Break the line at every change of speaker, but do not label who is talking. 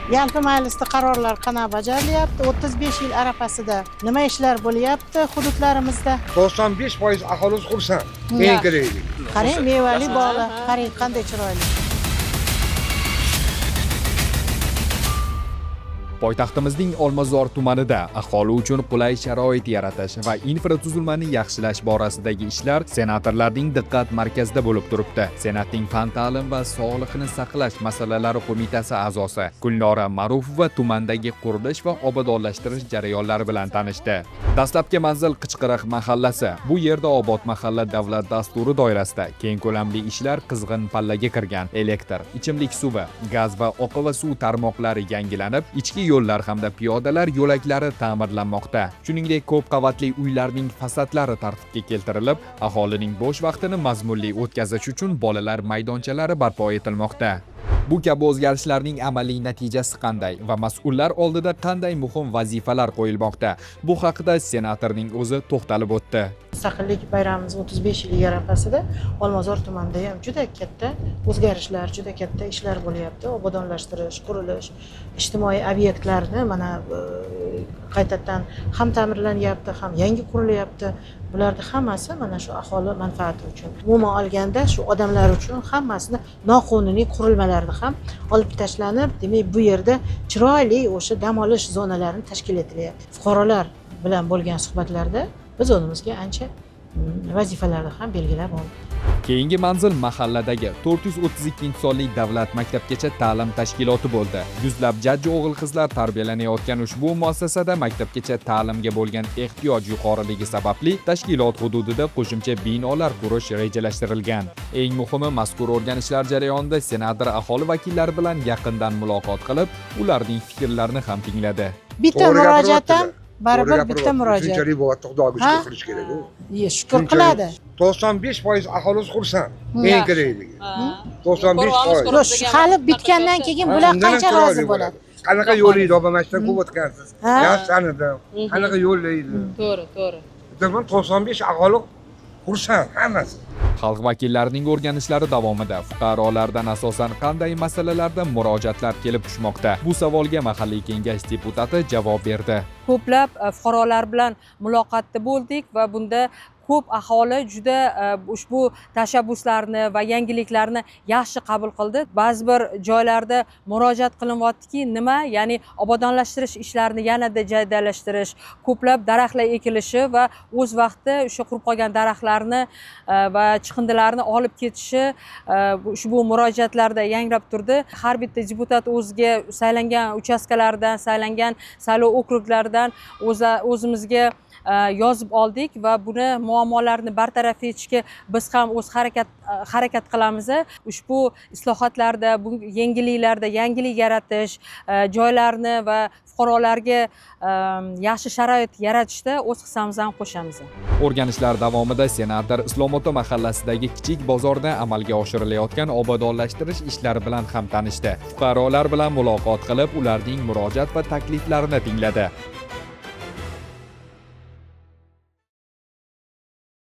Yalpi majlisda qarorlar qanaqa bajarilyapti? 35 yil arafasida nima ishlar bo'lyapti hududlarimizda?
95% aholimiz xursand. Eng kerakli.
Qarang, mevali bog'lar, qarang qanday chiroyli.
Poytaxtimizning Olmazor tumanida aholi uchun qulay sharoit yaratish va infratuzilmani yaxshilash borasidagi ishlar senatorlarning diqqat markazida bo'lib turibdi. Senatning fan ta'lim va sog'liqni saqlash masalalari qo'mitasi a'zosi Gulnora Ma'rufova tumandagi qurilish va obodonlashtirish jarayonlari bilan tanishdi. Dastlabki manzil Qichqiriq mahallasi. Bu yerda Obod mahalla davlat dasturi doirasida keng ko'lamli ishlar qizg'in pallaga kirgan. Elektr, ichimlik suvi, gaz va oqova suv tarmoqlari yangilanib, ichki yo'llar hamda piyodalar yo'laklari ta'mirlanmoqda. Shuningdek, ko'p qavatli uylarning fasadlari tartibga keltirilib, aholining bo'sh vaqtini mazmunli o'tkazish uchun bolalar maydonchalari barpo etilmoqda. Bu kabi o'zgarishlarning amaliy natijasi qanday va mas'ullar oldida qanday muhim vazifalar qo'yilmoqda? Bu haqida senatorning o'zi to'xtalib o'tdi.
Mustaqillik bayramimiz 35 yillik arafasida Olmazor tumanida ham juda katta o'zgarishlar, juda katta ishlar bo'lyapti. Obodonlashtirish, qurilish, ijtimoiy obyektlarni mana qaytadan ham ta'mirlanyapti, ham yangi qurilyapti. Bularni hammasi mana shu aholi manfaati uchun. Umuman olganda shu odamlar uchun hammasini noqonuniy qurilmalarni ham olib tashlanib, demak bu yerda chiroyli o'sha dam olish zonalarini tashkil etilyapti. Fuqarolar bilan bo'lgan suhbatlarda biz o'zimizga ancha vazifalarni ham belgilab oldik.
Keyingi manzil mahalladagi 432-sonli davlat maktabgacha ta'lim tashkiloti bo'ldi. Yuzlab jajji o'g'il-qizlar tarbiyalanayotgan ushbu muassasada maktabgacha ta'limga bo'lgan ehtiyoj yuqoriligi sababli tashkilot hududida qo'shimcha binolar qurish rejalashtirilgan. Eng muhimi, mazkur o'rganishlar jarayonida senator aholi vakillari bilan yaqindan muloqot qilib, ularning fikrlarini ham tingladi.
Bitta
To'g'ri
murojaat ham
gapiryaptilar.
baribir
To'g'ri
bitta
gapiryapti.
murojaat.
Shunchalik bo'lyapti, Xudoga
Ha?
shukr qilish kerak u.
Ye, shukr qiladi.
95% aholimiz xursand. Eng kerakligi. 95%.
Yo'q, shu hali bitgandan keyin bular
Undan ham
qancha
chiroyli
rozi bo'ladi?
Qanaqa yo'l edi, opa, mana shudan ko'p o'tgansiz.
Ha?
Yaxshi tanidim. Qanaqa yo'l edi.
To'g'ri, to'g'ri.
Demak, 95 aholi xursand hammasi.
Xalq vakillarining o'rganishlari davomida fuqarolardan asosan qanday masalalarda murojaatlar kelib tushmoqda? Bu savolga mahalliy kengash deputati javob berdi.
Ko'plab fuqarolar bilan muloqotda bo'ldik va bunda ko'p aholi juda ushbu tashabbuslarni va yangiliklarni yaxshi qabul qildi. Ba'zi bir joylarda murojaat qilinyaptiki, nima, ya'ni obodonlashtirish ishlarini yanada jadallashtirish, ko'plab daraxtlar ekilishi va o'z vaqtida o'sha qurib qolgan daraxtlarni va chiqindilarni olib ketishi ushbu murojaatlarda yangrab turdi. Har bitta deputat o'ziga saylangan uchastkalardan, saylangan saylov okruglaridan o'zimizga yozib oldik va buni muammolarni bartaraf etishga biz ham o'z harakat qilamiz. Ushbu islohotlarda, bu yengilliklarda yangilik yaratish, joylarni va fuqarolarga yaxshi sharoit yaratishda o'z hissamizni ham qo'shamiz.
O'rganishlar davomida senator Islomota mahallasidagi kichik bozorda amalga oshirilayotgan obodonlashtirish ishlari bilan ham tanishdi. Fuqarolar bilan muloqot qilib, ularning murojaat va takliflarini tingladi.